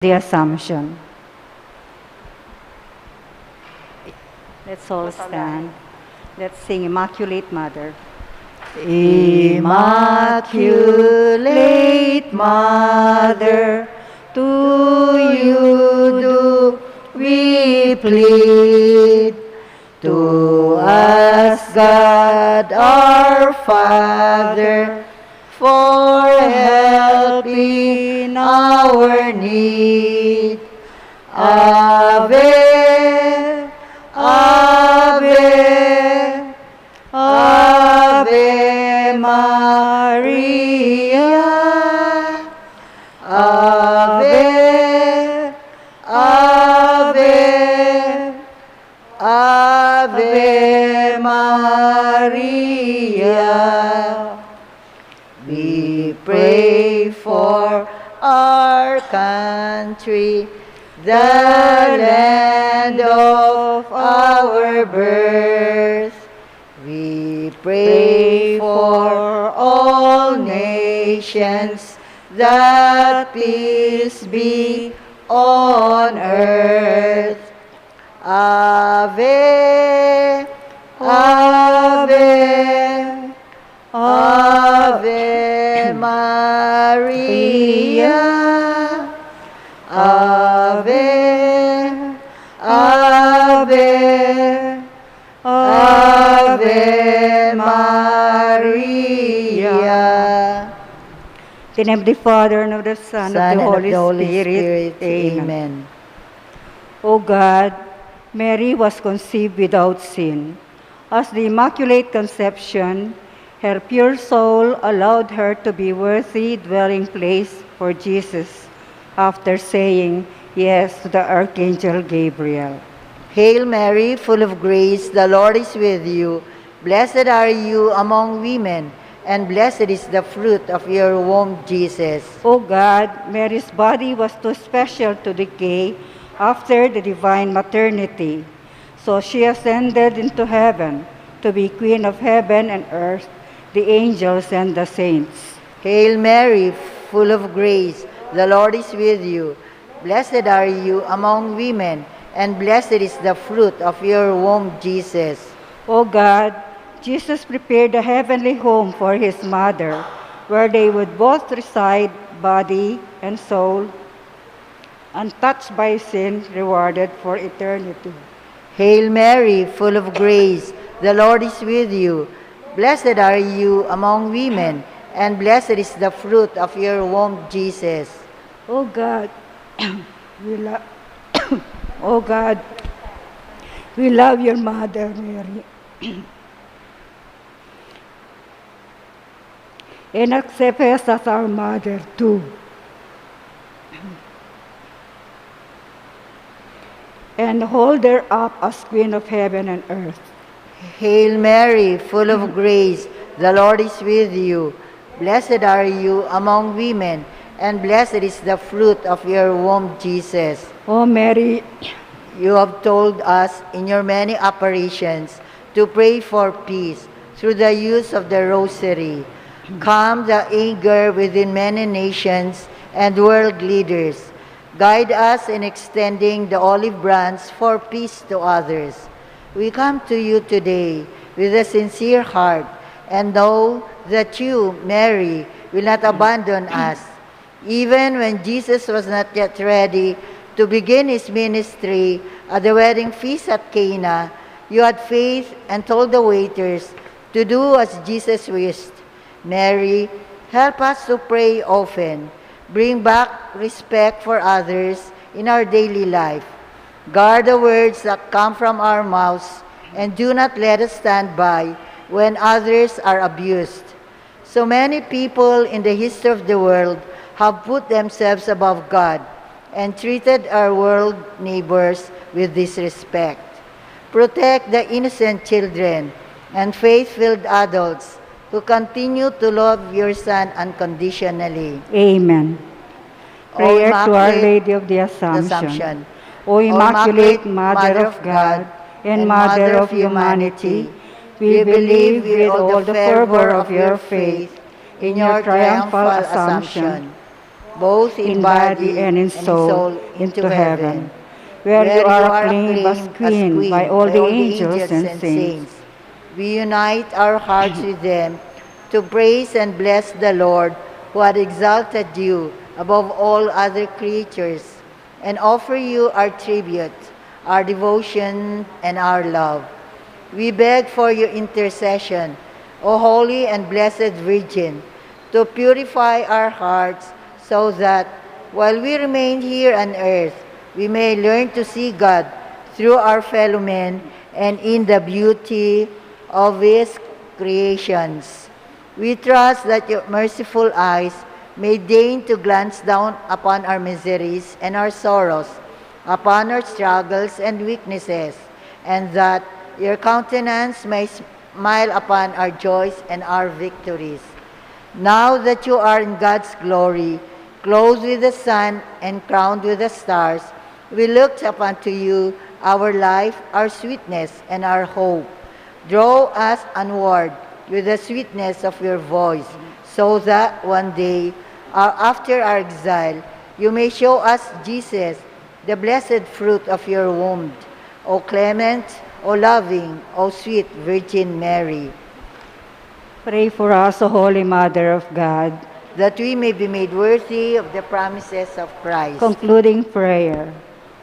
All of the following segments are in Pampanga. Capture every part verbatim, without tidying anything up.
the Assumption. Let's all stand. Let's sing Immaculate Mother. Immaculate Mother, to you do we plead. To us, God our Father, for help in our need. Ave, Ave, Ave Maria. Ave, Ave, Ave Maria. We pray for our country, the land of our birth. We pray for all nations, that peace be on earth. Ave, Ave, Ave Maria. Ave, Ave, Ave Maria. In the name of the Father, and of the Son, and of the Holy Spirit. Amen. O God, Mary was conceived without sin. As the Immaculate Conception, her pure soul allowed her to be worthy dwelling place for Jesus after saying yes to the Archangel Gabriel. Hail Mary, full of grace, the Lord is with you. Blessed are you among women, and blessed is the fruit of your womb, Jesus. O God, Mary's body was too special to decay after the divine maternity. So she ascended into heaven to be Queen of heaven and earth, the angels and the saints. Hail Mary, full of grace, the Lord is with you. Blessed are you among women, and blessed is the fruit of your womb, Jesus. O God, Jesus prepared a heavenly home for his mother, where they would both reside, body and soul, untouched by sin, rewarded for eternity. Hail Mary, full of grace, the Lord is with you. Blessed are you among women, and blessed is the fruit of your womb, Jesus. O God, we love, O God, we love your mother, Mary. And accept us as our mother too. And hold her up as Queen of heaven and earth. Hail Mary, full of grace, the Lord is with you. Blessed are you among women, and blessed is the fruit of your womb, Jesus. O Mary, you have told us in your many apparitions to pray for peace through the use of the Rosary. Calm the anger within many nations and world leaders. Guide us in extending the olive branch for peace to others. We come to you today with a sincere heart and know that you, Mary, will not abandon us. Even when Jesus was not yet ready to begin his ministry at the wedding feast at Cana, you had faith and told the waiters to do as Jesus wished. Mary, help us to pray often. Bring back respect for others in our daily life. Guard the words that come from our mouths, and do not let us stand by when others are abused. So many people in the history of the world have put themselves above God and treated our world neighbors with disrespect. Protect the innocent children and faith-filled adults who continue to love your Son unconditionally. Amen. Prayer to Our Lady of the Assumption. O Immaculate Mother of God and Mother of humanity, we believe with all the fervor of your faith in your triumphal Assumption. both in body and in soul, into heaven, where you are acclaimed as Queen by all the angels and saints. We unite our hearts with them to praise and bless the Lord, who had exalted you above all other creatures, and offer you our tribute, our devotion, and our love. We beg for your intercession, O holy and blessed Virgin, to purify our hearts so that while we remain here on earth, we may learn to see God through our fellow men and in the beauty of His creations. We trust that your merciful eyes may deign to glance down upon our miseries and our sorrows, upon our struggles and weaknesses, and that your countenance may smile upon our joys and our victories. Now that you are in God's glory, clothed with the sun and crowned with the stars, we look up unto you, our life, our sweetness, and our hope. Draw us onward with the sweetness of your voice, so that one day, uh, after our exile, you may show us Jesus, the blessed fruit of your womb, O clement, O loving, O sweet Virgin Mary. Pray for us, O Holy Mother of God, that we may be made worthy of the promises of Christ. Concluding prayer.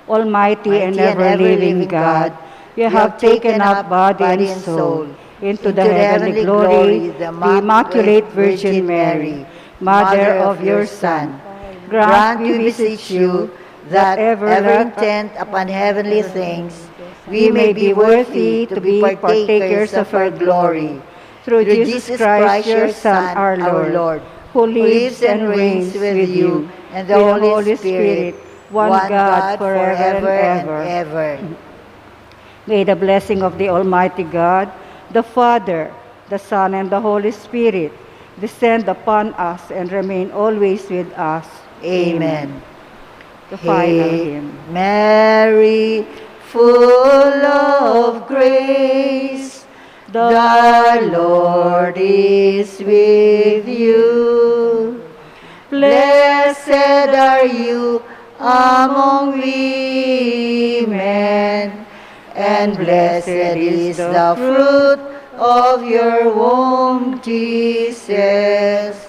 Almighty and ever-living God, you have taken up body and soul into the heavenly glory, the Immaculate Virgin Mary, Mother of your Son. Grant, we beseech you, that ever intent upon heavenly things, we may be worthy to be partakers of her glory. Through Jesus Christ, your Son, our Lord, who lives and reigns with you and the Holy Spirit, one God, forever and ever. May the blessing of the Almighty God, the Father, the Son, and the Holy Spirit descend upon us and remain always with us. Amen. The final hymn. Mary, full of grace, the Lord is with you. Blessed are you among women, and blessed is the fruit of your womb, Jesus.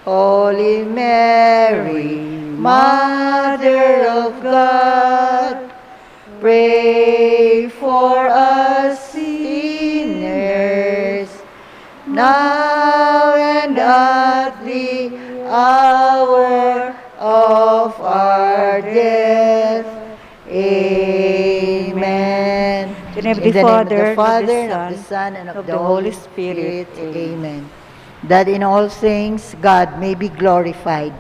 Holy Mary, Mother of God, pray for us sinners, now and at the hour of our death. Amen. In the name of the Father, and of the Son, and of the Holy Spirit. Amen. That in all things God may be glorified.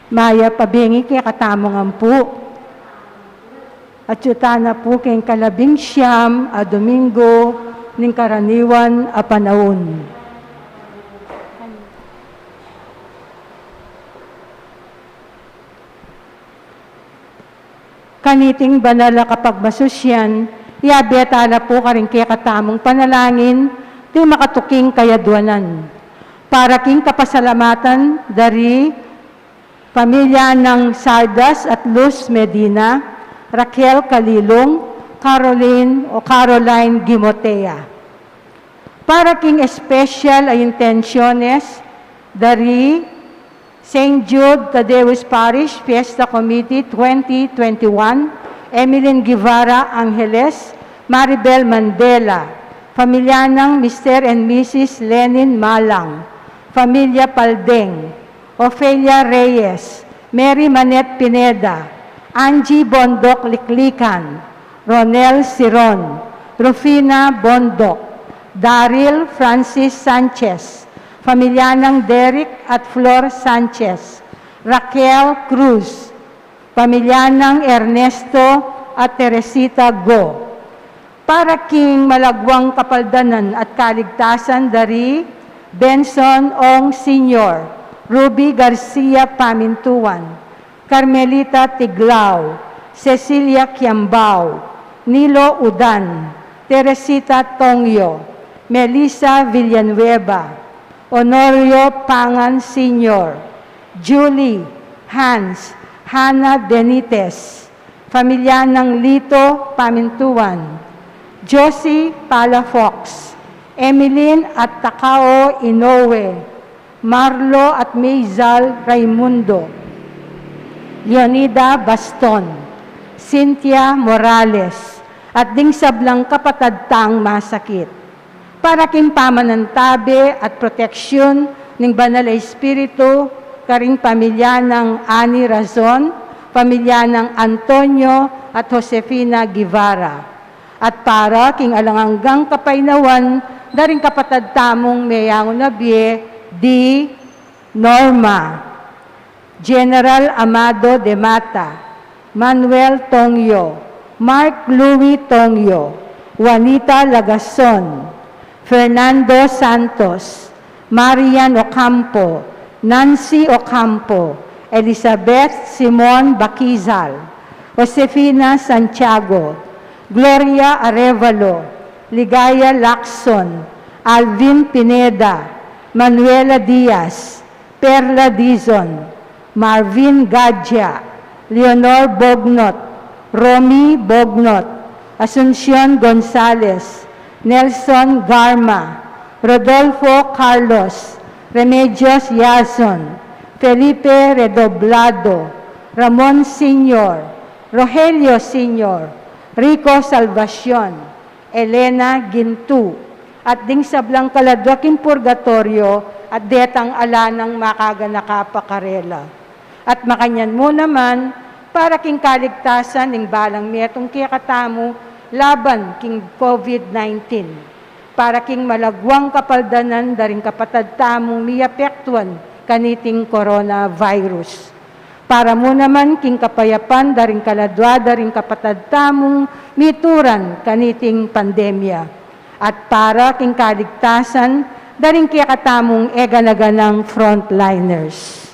Mayap a bengi kekatamu ngan pu. Atyu tana pu king kalabing siyam a Domingo ning karaniwan a panaun. Kaniting banal a kapagmasusyan, iyabe tala pu karing kekatamung panalangin ding makatuking kayadwanan. Para king kapasalamatan dari pamilya nang Sardas at Luz Medina, Raquel Calilung, Caroline o Caroline Gimotea. Para king espesyal a intensyones dari Saint Jude Thaddeus Parish Fiesta Committee twenty twenty-one, Emeline Guevara Angeles, Maribel Mandela, pamilya nang Mister and Missus Lenin Malang, pamilya Paldeng, Ofelia Reyes, Mary Manette Pineda, Angie Bondoc Liklikan, Ronel Siron, Rufina Bondoc, Daryl Francis Sanchez, pamilya nang Derek at Flor Sanchez, Raquel Cruz, pamilya nang Ernesto at Teresita Go. Para king malagwang kapaldanan at kaligtasan dari Benson Ong Senior, Ruby Garcia Pamintuan, Carmelita Tiglao, Cecilia Kiambao, Nilo Udan, Teresita Tongyo, Melissa Villanueva, Honorio Pangan Senior, Julie, Hans, Hannah Benitez, pamilya nang Lito Pamintuan, Josie Palafox, Emeline at Takao Inoue, Marlo at Maisal Raimundo, Leonida Baston, Cynthia Morales, at ding sablang kapatad tang masakit. Para king pamanantabe at proteksyon ning Banal a Espiritu karing pamilya nang Ani Razon, pamilya nang Antonio at Josefina Guevara. At para king alang anggang kapaynawan da ring kapatad tamung meyangu na bie di Norma, General Amado de Mata, Manuel Tongyo, Mark Louis Tongyo, Juanita Lagason, Fernando Santos, Marian Ocampo, Nancy Ocampo, Elizabeth Simon Bacizal, Josefina Santiago, Gloria Arevalo, Ligaya Lacson, Alvin Pineda, Manuela Diaz, Perla Dizon, Marvin Gadja, Leonor Bognot, Romy Bognot, Asuncion Gonzales, Nelson Garma, Rodolfo Carlos, Remedios Yazon, Felipe Redoblado, Ramon Senior, Rogelio Senior, Rico Salvacion, Elena Gintu, at ding sablang kaladwa king purgatoryo at detang ala nang makaganaka pa karela. At makanyan mu naman, para king kaligtasan ning balang metung kekatamu laban king COVID nineteen, para king malagwang kapaldanan da ring kapatad tamung miapektuan kaniting coronavirus. Para mu naman king kapayapan da ring kaladwa da ring kapatad tamung mituran kaniting pandemya, at para king kaligtasan da ring kekatamung e gana-ganang frontliners.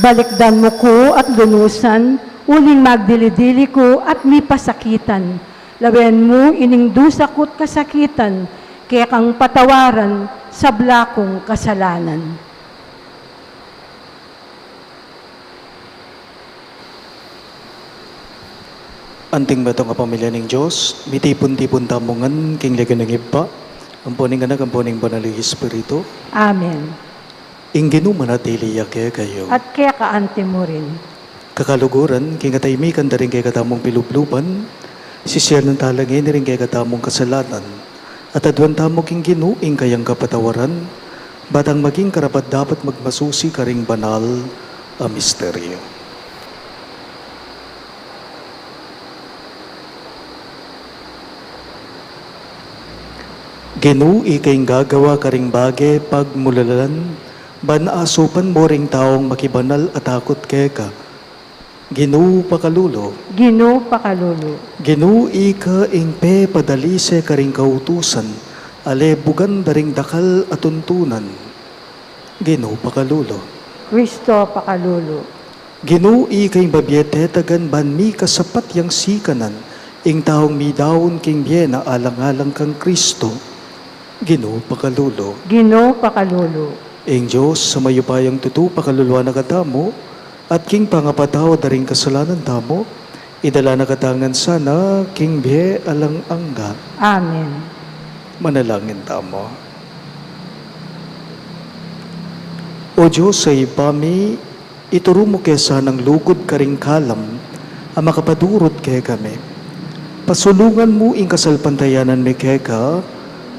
Balikdan mu ku at lunusan, uling magdili-dili ku at mipasakitan. Lawen mu ining dusa ku't kasakitan, kekang patawaran sabla kung kasalanan. Anting metung a pamilya ning Dios, mitipun-tipun tamu ngan king lagyu ning Ibpa, ampo ning Anak, ampo ning Banal a Espiritu. Amen. Ing Ginu manatili ya kekayu. At keka anti mu rin. Kakaluguran, king katahimikan da ring kekatamung pilubluban, sisian tala ngeni ring kekatamung kasalanan, at aduan tamu king Ginu ing kayang kapatawaran, ba tang maging karapat-dapat magmasusi karing banal a misteryo. Ginu, ika ing gagawa karing bage pagmulalan, ban asupan mu ring taung makibanal a takut keka. Ginu, pakalulu. Ginu, pakalulu. Ginu, ika ing pepadalise karing kautusan, a lebugan da ring dakal a tuntunan. Ginu, pakalulu. Kristo, pakalulu. Ginu, ika ing babie tetagan ban mikasapat yang sikanan, ing taung midaun king bie na alang-alang kang Kristo. Ginu, pakalulu. Ginu, pakalulu. Ing Dios a mayupayang tutu, pakaluluan na katamu, at king pangapatawad da ring kasalanan tamu, idala na katamu ngan sana king bie alang angga. Amen. Manalangin tamu. O Dios a Ibpa mi, ituru mu ke sanang lugud karing kalam a makapadurut kekami. Pasulungan mu ing kasalpantayanan mi keka,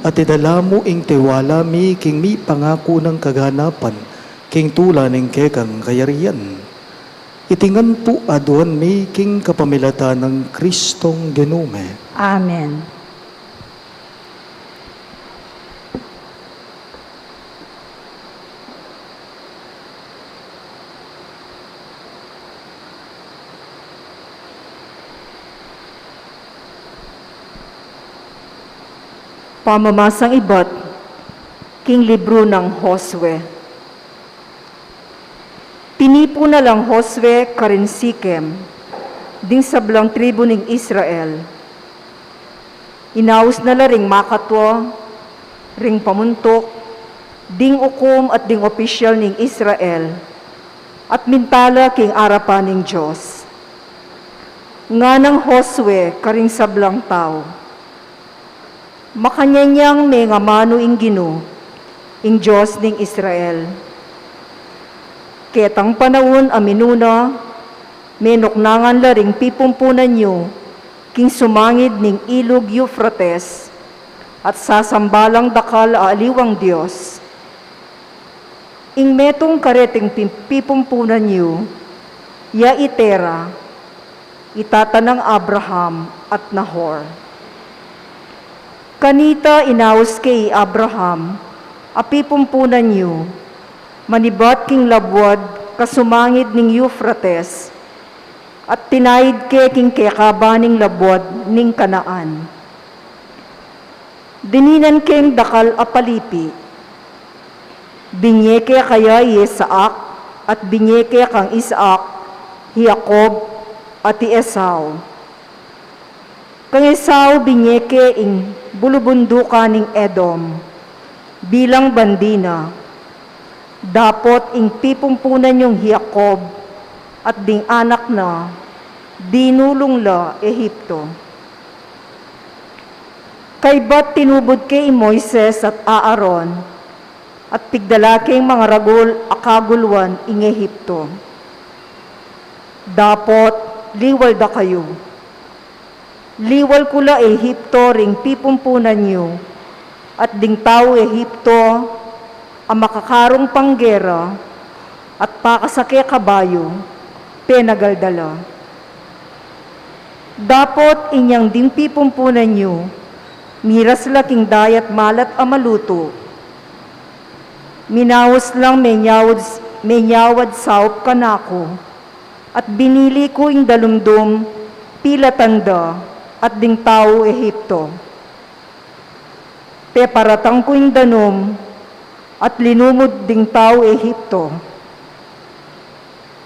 at idala mu ing tiwala mi king mipangaku nang kaganapan king tula ning kekang kayarian. Iti ngan pu aduan mi king kapamilatan nang Kristong Ginu mi. Amen. Pamamasang ibat king libru nang Josue. Tinipun na lang Josue karin Sichem, ding sablang tribu ning Israel. Inaus na la ring makatua, ring pamuntuk, ding ukum at ding opisyal ning Israel, at minta la king arapan ning Dios. Nganang Josue karing sablang tau, makanyan yang mengamanu ing Ginu, ing Dios ning Israel. Ketang panaun a minuna, menuknangan la ring pipumpunan yu king sumangid ning ilug Eufrates, at sasambalang dakal a aliwang dios. Ing metung kareting pim-, pipumpunan yu, ya i Tera, i tata nang Abraham at Nahor. Kanita inaus ke i Abraham a pipumpunan yu, manibat king labuad kasumangid ning Eufrates, at tinaid ke king kekaban ning labuad ning Kanaan. Dininan keng dakal a palipi. Binie ke kaya i Isaac, at binie ke kang Isaac i Jacob at i Esau. Kang Esau binie ke ing bulubundukan ning Edom bilang bandi na. Dapot ing pipumpunan yung hi Jacob at ding anak na, dinulung la Ehipto. Kaybat tinubud ke i Moises at Aaron, at pigdala keng mangaragul a kagulwan ing Ehipto. Dapot liwal da kayu. Liwal ku la Ehipto ring pipumpunan yu, at ding tau Ehipto a makakarung panggera at pakasake kabayu, penagal da la. Dapot inyang ding pipumpunan yu, miras la king dayat malat a malutu. Minaus lang menyawad, menyawad saup kanaku, at binili ku ing dalumdum pilatan da at ding tau Ehipto. Peparatang ku ing danum at linumud ding tau Ehipto.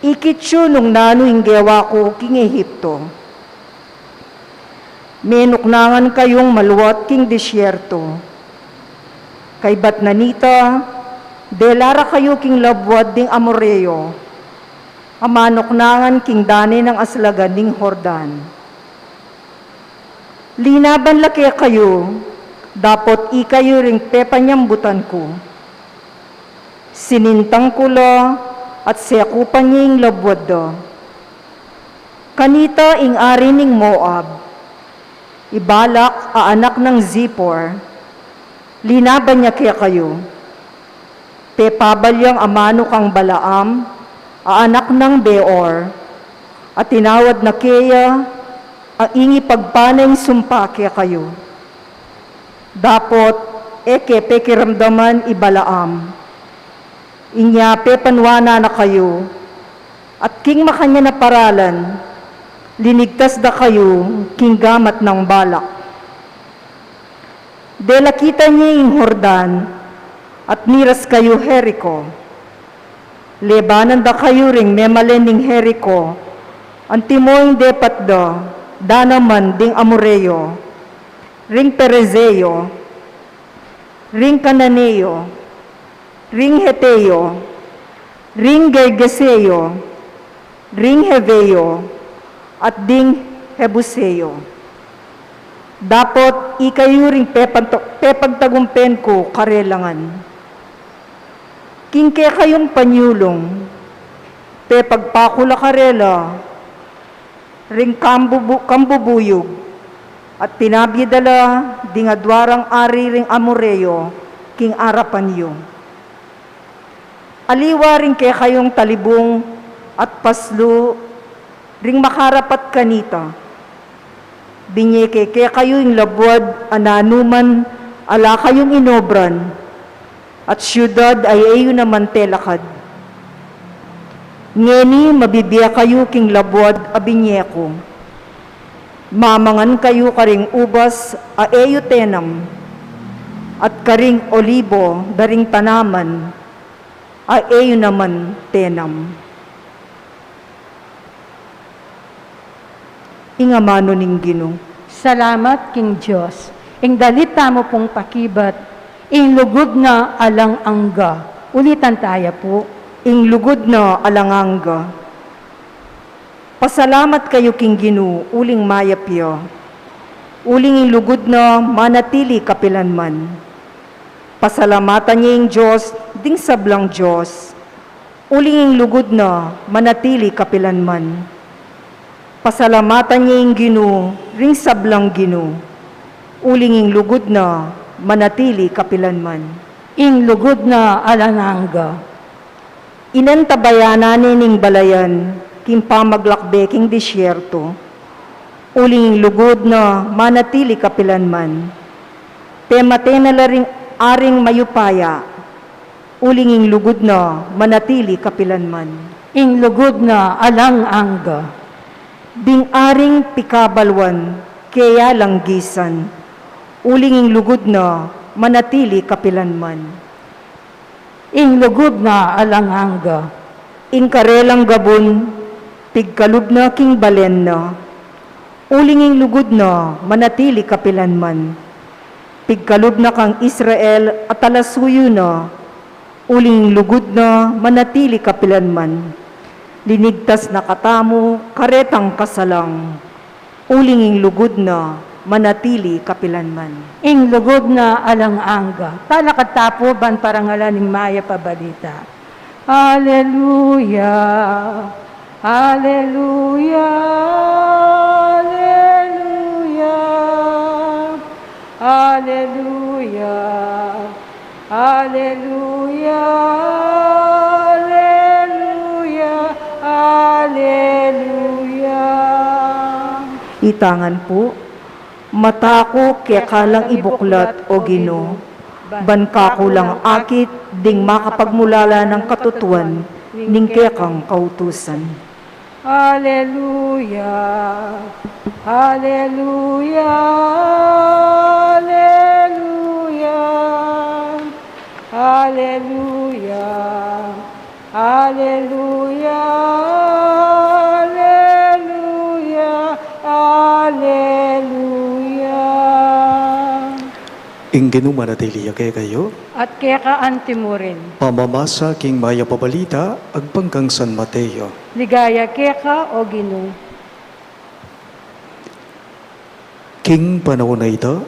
Ikit yu nung nanu ing gewa ku king Egipto. Menuknangan kayung maluat king disyerto. Kaybat na nita, dela ra kayu king labuad ding Amoreo, a manuknangan king dane nang aslagan ning Jordan. Linaban la kekayu, dapot ikayu ring pepanyambutan ku. Sinintang ku la at sekupan ya ing labuad da. Kanita ing ari ning Moab, i Balak a anak nang Zippor, linaban ya kekayu. Pepabal yang amanu kang Balaam a anak nang Beor, a tinawad na keya a ing ipagpa na ing sumpa kekayu. Dapot e ke pekiramdaman i Balaam. Inya pepanuanan na kayu, at king makanyan a paralan, linigtas da kayu king gamat nang Balak. Delakitan ye ing Jordan, at miras kayu Jerico. Lebanan da kayu ring memalen ning Jerico, antimo ing depat da, da naman ding Amoreo, ring Perizeo, ring Cananeo, ring Heteo, ring Gergeseo, ring Heveo, at ding Jebuseo. Dapot ikayu ring pepanto-, pepagtagumpen ku karela ngan. King kekayung panyulung, pepagpaku la karela ring kambubu-, kambubuyug, at pinabie da la ding adua rang ari ring Amoreo king arapan yu. Aliwa ring kekayung talibung at paslu ring makarapat kanita. Binye ke kekayu ing labuad a nanuman a ala kayung inobran, at siudad a e yu naman telakad. Ngeni mabibie kayu king labuad a binye ku. Mamangan kayu karing ubas a e yu tenam, at karing olibo da ring tanaman a e yu naman tenam. Ing amanu ning Ginu. Salamat king Dios. Ing dalit tamu pung pakibat, ing lugud na alang angga. Ulitan taya pu. Ing lugud na alang angga. Pasalamat kayu king Ginu uling mayap ya, uling ing lugud na manatili kapilanman. Pasalamatan ye ing Dios ding sablang dios, uling ing lugud na manatili kapilanman. Pasalamatan ye ing Ginu ring sablang ginu, uling ing lugud na manatili kapilanman. Ing lugud na alang angga. Inantabayanan ne ning balayan king pamaglakbe king disyerto, uling ing lugud na manatili kapilanman. Pemate na la ring aring mayupaya, uling ing lugud na manatili kapilanman. Ing lugud na alang angga. Ding aring pikabaluan, keya lang gisan, uling ing lugud na manatili kapilanman. Ing lugud na alang angga. Ing karelang gabun, pigkalub na king balen na, uling ing lugud na manatili kapilanman. Pigkalub na kang Israel a talasuyu na, uling ing lugud na manatili kapilanman. Linigtas na katamu karetang kasalang, uling ing lugud na manatili kapilanman. Ing lugud na alang angga. Talakad ta pu ban parangalan ing mayap a balita. Aleluya, aleluya, aleluya, aleluya, aleluya, aleluya, aleluya. Ita ngan pu. Mata ku keka lang ibuklat, O Ginu, ban kaku lang akit ding makapagmulala nang katutuan ning kekang kautusan. Aleluya, aleluya, aleluya, aleluya. Aleluya, aleluya, aleluya. Ing Ginu manatili ya kekayu. At keka antimurin. Pamamasa king Mayap a Balita agpang kang San Mateo. Ligaya keka, O Ginu. King panaun a ita,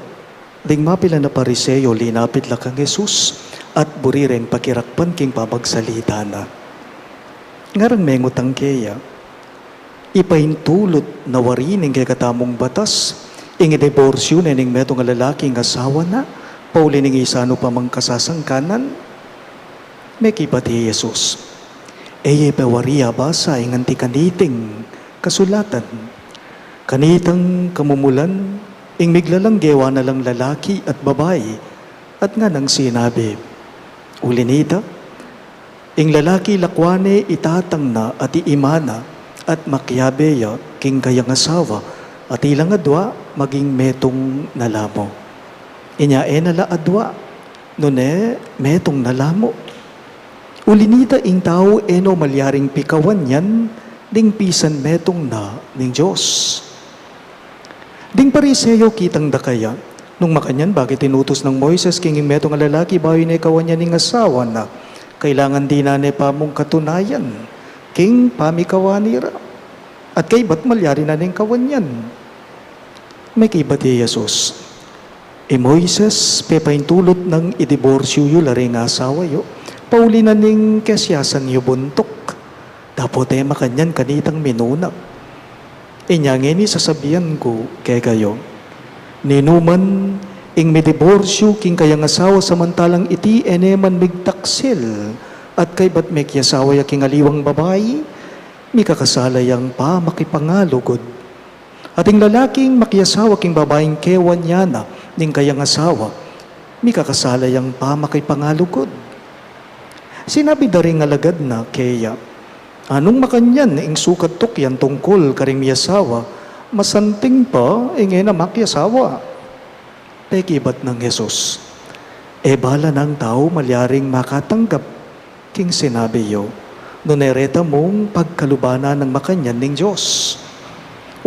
ding mapilan a Pariseo linapit la kang Jesus, at buri reng pakirakpan king pamagsalita na. Ngarang mengutang keya, ipaintulut na wari ning kekatamung batas, ing idiborsyu ne ning metung a lalaki ing asawa na, pauli ning isanu pa mang kasasangkanan? Mekibat i Jesus, e ye pa wari abasa ing anti kaniting kasulatan, kanitang kamumulan, ing miglalang gewa na lang lalaki at babai, at nganang sinabi, uli nita, ing lalaki lakwan ne i tatang na at i ima na, at makiabe ya king kayang asawa, at ilang adua maging metung na la mu. Inya e na la adua, nune metung na la mu. Uli nita ing tau e no malyaring pikawan yan ding pisan metung na ning Dios. Ding Pariseo kitang dakaya, nung makanyan, bakit inutus nang Moises king ing metung a lalaki bayu ne kawan ya ning asawa na, kailangan dinan ne pa mung katunayan king pamikawani ra? At kaybat malyari na neng kawan yan? Mekibat i Jesus, i Moises pepaintulut nang idiborsyu yu la ring asawa yu, pauli na ning kesiasan yu buntuk. Dapot e makanyan kanitang minuna. Inya ngeni sasabian ku kekayu, ninuman ing midiborsyu king kayang asawa samantalang iti e ne man migtaksil, at kaybat mekiasawa ya king aliwang babai, mikakasala yang pamakipangalugud. At ing lalaking makiasawa king babaing kewan ya na ning kayang asawa, mikakasala yang pamakipangalugud. Sinabi da ring alagad na keya, anung makanyan ing sukat tukyan tungkul karing miasawa, masanting pa ing e na makiasawa? Pekibat nang Jesus, e bala nang tau malyaring makatanggap king sinabi yu, nune reta mung pagkalubanan nang makanyan ning Dios.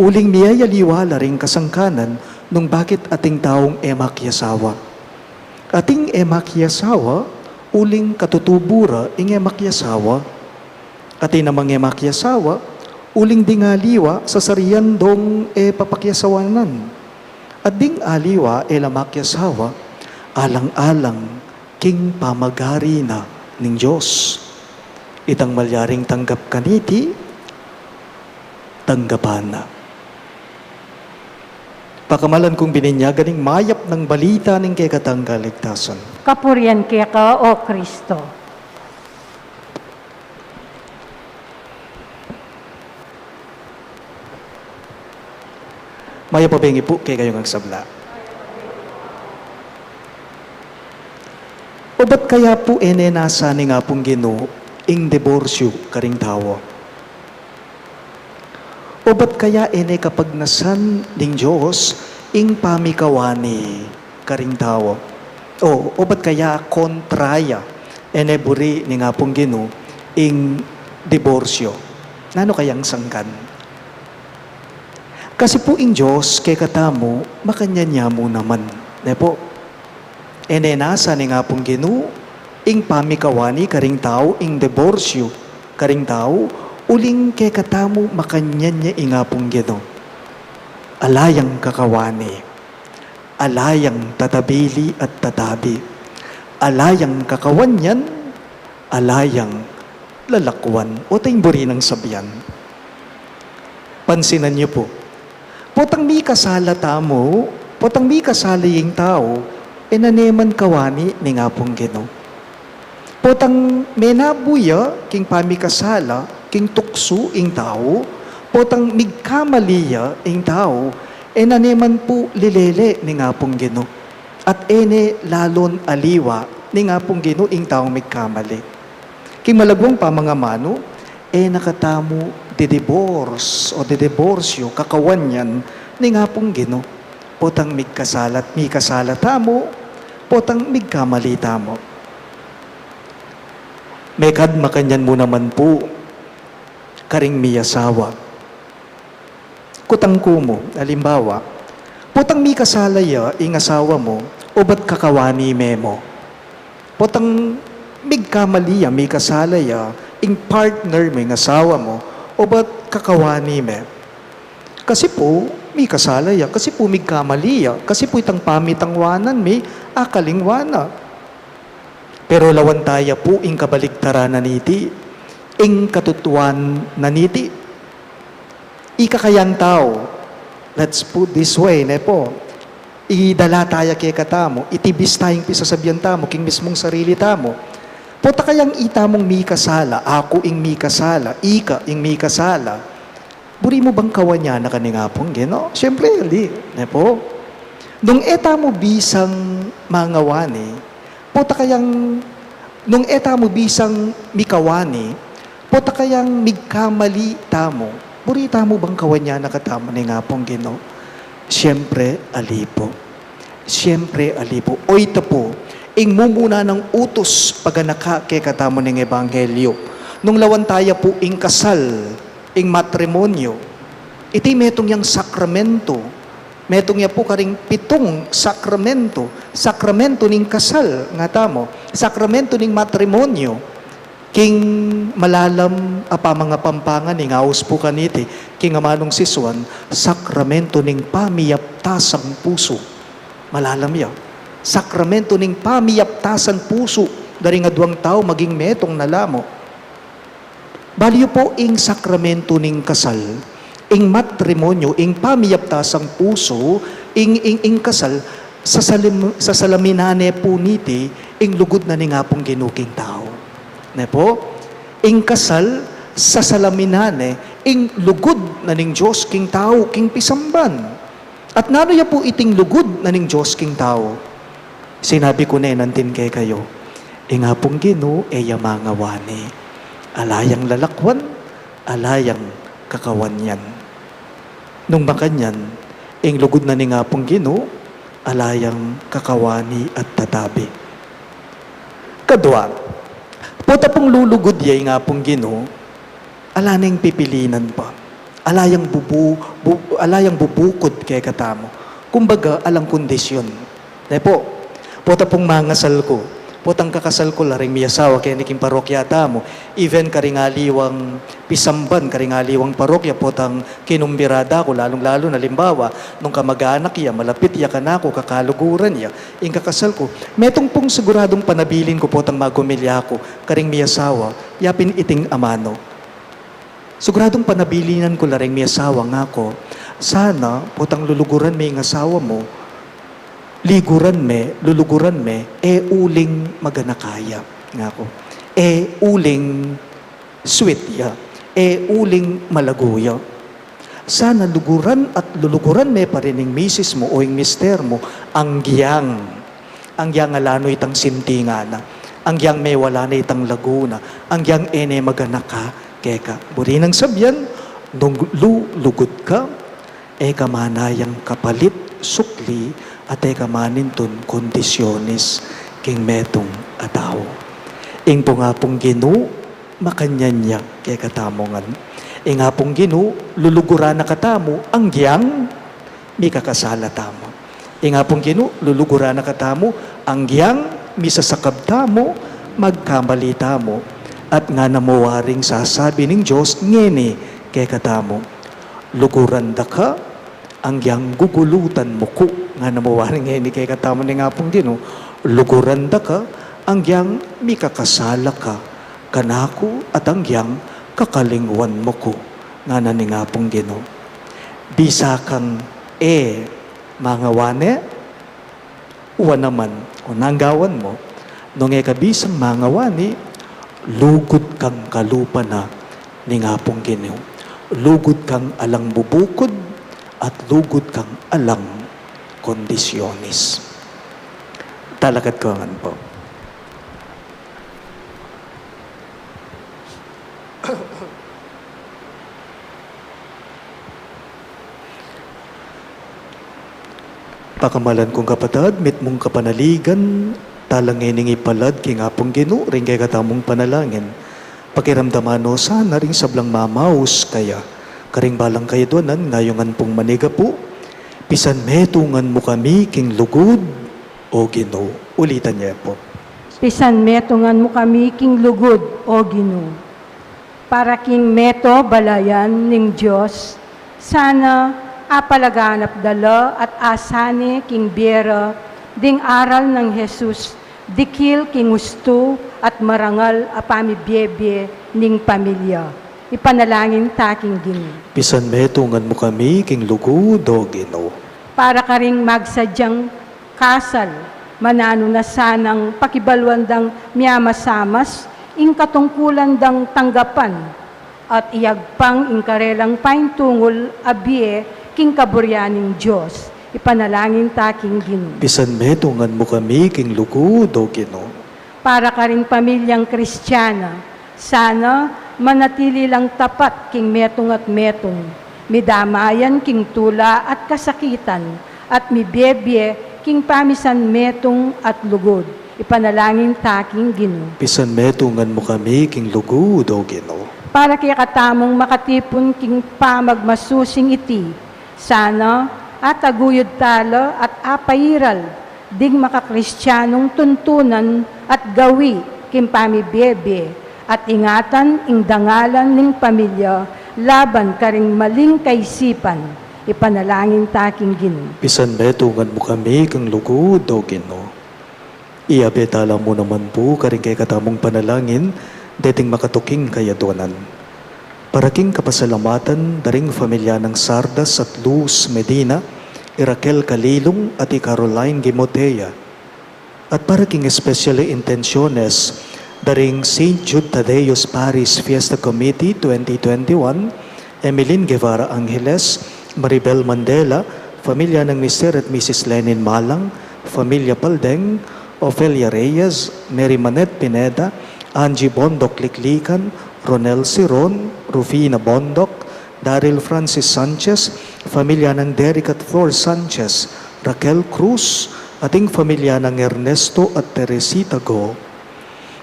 Uling miyayaliwa la ring kasangkanan nung bakit ating taung e makiasawa. Ating e makiasawa, uling katutubu ra ing e makiasawa. Atin namang e makiasawa, uling ding aliwa sasarian dong e papakiasawanan. At ding aliwa e la makiasawa, alang-alang king pamagari na ning Dios. Itang malyaring tanggap kaniti, tanggapan na. Pakamalan kung bininyagan ing mayap nang balita ning kekatang kaligtasan. Kapurian keka, O Kristo. Mayap a bengi pu kekayung agsabla. Obat kaya pu e ne nasa ning Apung Ginu ing diborsyu karing tau? Obat kaya e ne kapagnasan ning Dios ing pamikawani karing tau? O obat kaya kontra ya, e ne buri ning Apung Ginu ing diborsyu? Nanu kayang sangkan? Kasi pu ing Dios kekatamu makanyan ya mu naman, ne pu? E ne nasa ning Apung Ginu ing pamikawani karing tau, ing diborsyu karing tau, uling kekatamu makanyan ya ing Apung Ginu. Ala yang kakawani, ala yang tatabili at tatabi, ala yang kakawan yan, ala yang lalakwan. O ta ing buri nang sabian. Pansinan yu pu, potang mikasala tamu, potang mikasala ing tau, e na ne man kawani ning Apung Ginu. Potang menabu ya king pamikasala, king tuksu ing tau, potang migkamali ya ing tau, e na ne man pu lilele ning Apung Ginu. At e ne lalun aliwa ning Apung Ginu ing taung migkamali. King malagwang pamangamanu, e na katamu didiborsyu o didiborsyu, kakawan yan ning Apung Ginu. Potang migkasala, mikasala tamu, potang migkamali tamu. Mekad makanyan mu naman pu karing miyasawa. Kutang ku mu, alimbawa, potang mikasala ya ing asawa mu, obat kakawani me mu? Potang migkamali ya, mikasala ya ing partner mu, ing asawa mu, obat kakawani me? Kasi pu, mikasala ya, kasi pu migkamali ya, kasi pu itang pamitangwanan mi, akalingwan na. Pero lawan taya pu ing kabaligtaran na niti, ing katutuan na niti. Ika kayang tau, let's put this way, ne pu, idala taya kekatamu, itibis taya ing pisasabian tamu king mismung sarili tamu. Pota kayang itamung mikasala, aku ing mikasala, ika ing mikasala, buri mu bang kawan ya na ka ning Apung Ginu? Siyempre, ali, ne pu? Nung e tamu bisang mangawani, pota kayang, nung e tamu bisang mikawani, pota kayang migkamali tamu, buri tamu bang kawan ya na katamu ning Apung Ginu? Siyempre, ali pu. Siyempre, ali pu. Oyta pu, ing mumuna nang utus paganaka kekatamu ning ebanghelyo. Nung lawan taya pu ing kasal, ing matrimonyo, iti metung yang sakramento. Metung ya pu karing pitung sakramento. Sakramento ning kasal, nga tamu. Sakramento ning matrimonyo. King malalam a pamangapampangan, ing aus pu kaniti, king amanung sisuan, sakramento ning pamiyaptasang pusu. Malalam ya. Sakramento ning pamiyaptasan pusu, daring aduang tau maging metung na la mu. Balu yu pu ing sakramento ning kasal, ing matrimonyo, ing pamiyaptasang pusu, ing, ing, ing kasal, sasalim-, sasalaminan ne pu niti ing lugud na ning Apung Ginu king tau. Ne pu? Ing kasal, sasalaminan ne ing lugud na ning Dios king tau, king pisamban. At nanu ya pu iting lugud na ning Dios king tau? Sinabi ku ne nantin kekayu, ing Apung Ginu e ya mangawani. Ala yang lalakwan, ala yang kakawan yan. Nung makanyan, ing lugud na ning Apung Ginu, ala yang kakawani at tatabi. Kadua, pota pung lulugud ya ing Apung Ginu, ala neng pipilinan pa. Ala yang bubu-, bu-, ala yang bubukud kekatamu. Kumbaga, alang kondisyon. Ne pu? Pota pung mangasal ku. Potang kakasal ku la ring miyasawa keni king parokya tamu. Even karing aliwang pisamban, karing aliwang parokya, potang kinumbirada ku, lalung-lalu na alimbawa, nung kamag-anak ya, malapit ya kanaku, kakaluguran ya, ing kakasal ku. Metung pung siguradung panabilin ku potang magumilya ku karing miyasawa, yapin iting amanu. Siguradung panabilinan ku la ring miyasawa, ngaku, sana potang luluguran me ing asawa mu, liguran me, luluguran me, e uling maganaka ya, ngaku. E uling sweet ya, e uling malagu ya. Sana luguran at luluguran me pa rin ing misis mu o ing mister mu, anggyang, anggyang ala no itang sintingan na, anggyang mewala ne itang lagu na, anggyang e ne maganaka keka. Buri nang sabian, nung lulugud ka, e ka manayang kapalit, sukli, at e ka manintun kondisyonis king metung a tau. Ing pung Apung Ginu, makanyan ya kekatamu ngan. Ing Apung Ginu, luluguran na katamu, anggyang mikakasala tamu. Ing Apung Ginu, luluguran na katamu, anggyang misasakab tamu, magkamali tamu. At ngana mu waring sasabi ning Dios ngeni kekatamu, luguran da ka, anggyang gugulutan mu ku. Ngana mu waring ngeni kekatamu ning Apung Ginu, luguran da ka, anggyang mikakasala ka kanaku, at anggyang kakalingwan mu ku. Ngana ning Apung Ginu. Bisa kang e mangawani, wa naman, o nanggawan mu, nung e ka bisang mangawani, lugud kang kalupa na ning Apung Ginu. Lugud kang alang bubukud, at lugud kang alang kondisyonis. Talakad ku ngan pu. Pakamalan kung kapatad, mitmung kapanaligan, Talang ngening ipalad king Apung Ginu ring kekatamung panalangin. Pakiramdaman no sana ring sablang mamaus kaya karing balang kayadwanan, ngayungan pung manigapu. Pisan metungan mu kami king lugud, O Ginu. Ulitan ye pu. Pisan metungan mu kami king lugud, O Ginu. Para king meto balayan ning Dios, sana apalaganap da la at asane king bie ra ding aral nang Jesus, dikil king ustu at marangal a pamibiebie ning pamilya. Ipanalangin ta king Ginu. Pisan metungan mu kami king lugud, O Ginu. Para karing magsadyang kasal, mananu na sanang pakibaluan dang miamasamas ing katungkulan dang tanggapan, at iyagpang ing karelang paintungul a bie king kaburian ning Dios. Ipanalangin ta king Ginu. Pisan metungan mu kami king lugud, O Ginu. Para karing pamilyang Kristiana, sana manatili lang tapat king metung at metung, midamayan king tula at kasakitan, at mibiebie king pamisan metung at lugud. Ipanalangin ta king Ginu. Pisan metungan mu kami king lugud, O Ginu. Para kekatamung makatipun king pamagmasusing iti, sana ataguyud ta la at apairal ding makakristianung tuntunan at gawi king pamibiebie, at ingatan ing dangalan ning pamilya laban karing maling kaisipan. Ipanalangin ta king Ginu. Pisan metungan mu kami king lugud, O Ginu. Iyabe tala mu naman pu karing kekatamung panalangin deting makatuking kayadwanan. Para king kapasalamatan da ring familia nang Sardas at Luz Medina, i Raquel Calilung at i Caroline Gimotea. At para king especial intenciones da ring Saint Jude Thaddeus Parish Fiesta Committee twenty twenty-one, Emeline Guevara Angeles, Maribel Mandela, familia nang Mister at Missus Lenin Malang, familia Paldeng, Ofelia Reyes, Mary Manette Pineda, Angie Bondoc Liklikan, Ronel Siron, Rufina Bondoc, Daryl Francis Sanchez, familia nang Derek at Flor Sanchez, Raquel Cruz, at ing familia nang Ernesto at Teresita Go.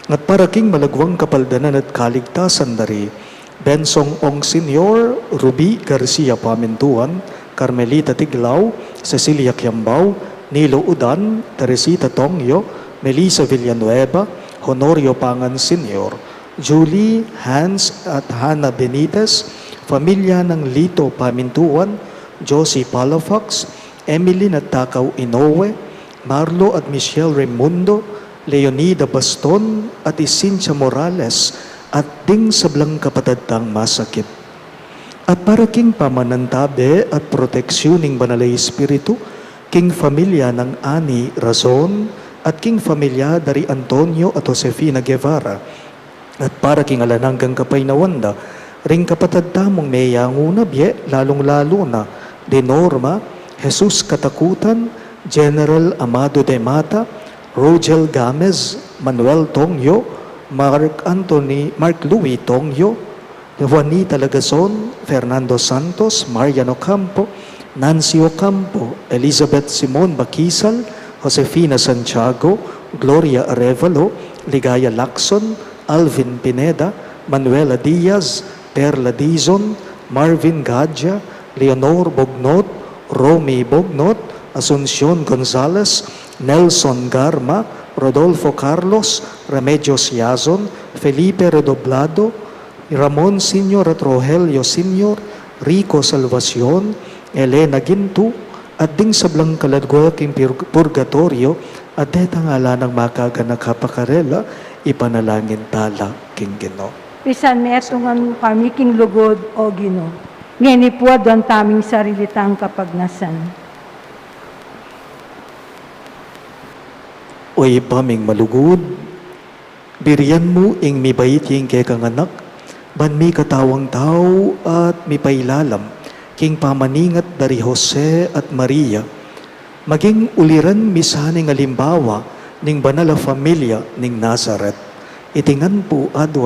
At para king malagwang kapaldanan at kaligtasan da ri Bensong Ong Senior, Ruby Garcia Pamintuan, Carmelita Tiglao, Cecilia Kiambao, Nilo Udan, Teresita Tongyo, Melissa Villanueva, Honorio Pangan Senior, Julie, Hans at Hannah Benitez, familia nang Lito Pamintuan, Josie Palafox, Emily Natakaw Inoue, Marlo at Michelle Raimundo, Leonida Baston, at i Cynthia Morales, at ding sablang kapatad tang masakit. At para king pamanantabe at proteksyon ning Banal a Espiritu, king familia nang Ani Razon, at king familia da ri Antonio at Josefina Guevara, at para king alang anggang kapaynawan da ring kapatad tamung meyangu na bie, lalung-lalu na di Norma, Jesus Katakutan, General Amado de Mata, Rogel Gamez, Manuel Tongyo, Mark Anthony, Mark Louis Tongyo, Juanita Lagazon, Fernando Santos, Marian Ocampo, Nancy Ocampo, Elizabeth Simon Bakisal, Josefina Santiago, Gloria Arevalo, Ligaya Lacson, Alvin Pineda, Manuela Diaz, Perla Dizon, Marvin Gadja, Leonor Bognot, Romy Bognot, Asuncion Gonzalez, Nelson Garma, Rodolfo Carlos, Remedios Yazon, Felipe Redoblado, Ramon Senior at Rogelio Senior, Rico Salvacion, Elena Gintu, at ding sablang kaladwa king pur-, purgatorio, at detang ala nang makaganaka pa karela, ipanalangin tala king Ginu. Pisan metungan mu kami king lugud, O Ginu. Ngeni pu aduan taming sarili tang kapagnasan. O Ibpa ming malugud, birian mu ing mibait ya ing kekang anak, ban mikatawang tau at mipailalam king pamaningat da ri Jose at Maria, maging uliran mi sana ing alimbawa ning banal a familia ning Nazaret. Iti ngan pu adwan